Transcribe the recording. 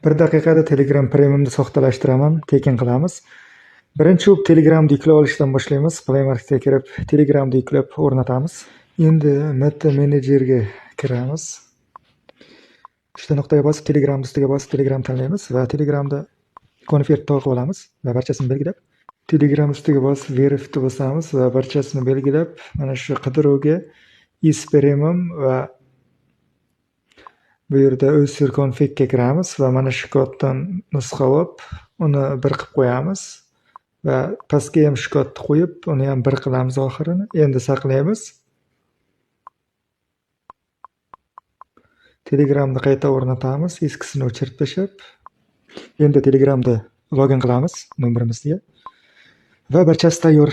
Bir daqiqada Telegram Premiumni soxtalashtiraman, tekin qilamiz. Birinchi bo'lib Telegramni yuklab olishdan boshlaymiz. Play Marketga kirib, Telegramni yuklab o'rnatamiz. Endi MT Managerga kiramiz. Uchta nuqtaga bosib, Telegram ustiga bosib, Telegram tanlaymiz va Telegramda konvert qilib olamiz va barchasini belgilab, Telegram ustiga bosib, Verify bosamiz va barchasini belgilab, mana shu qidiruvga is Premium va bu yerda o'sir configga kiramiz va mana shu koddan nusxa olib, uni bir qilib qo'yamiz va pastga ham shu kodni qo'yib, uni ham bir qilamiz oxirini. Endi saqlaymiz. Telegramni qayta o'rnatamiz, eskisini o'chirib tashlab. Endi Telegramda login qilamiz nomerimizga va barchasi tayyor.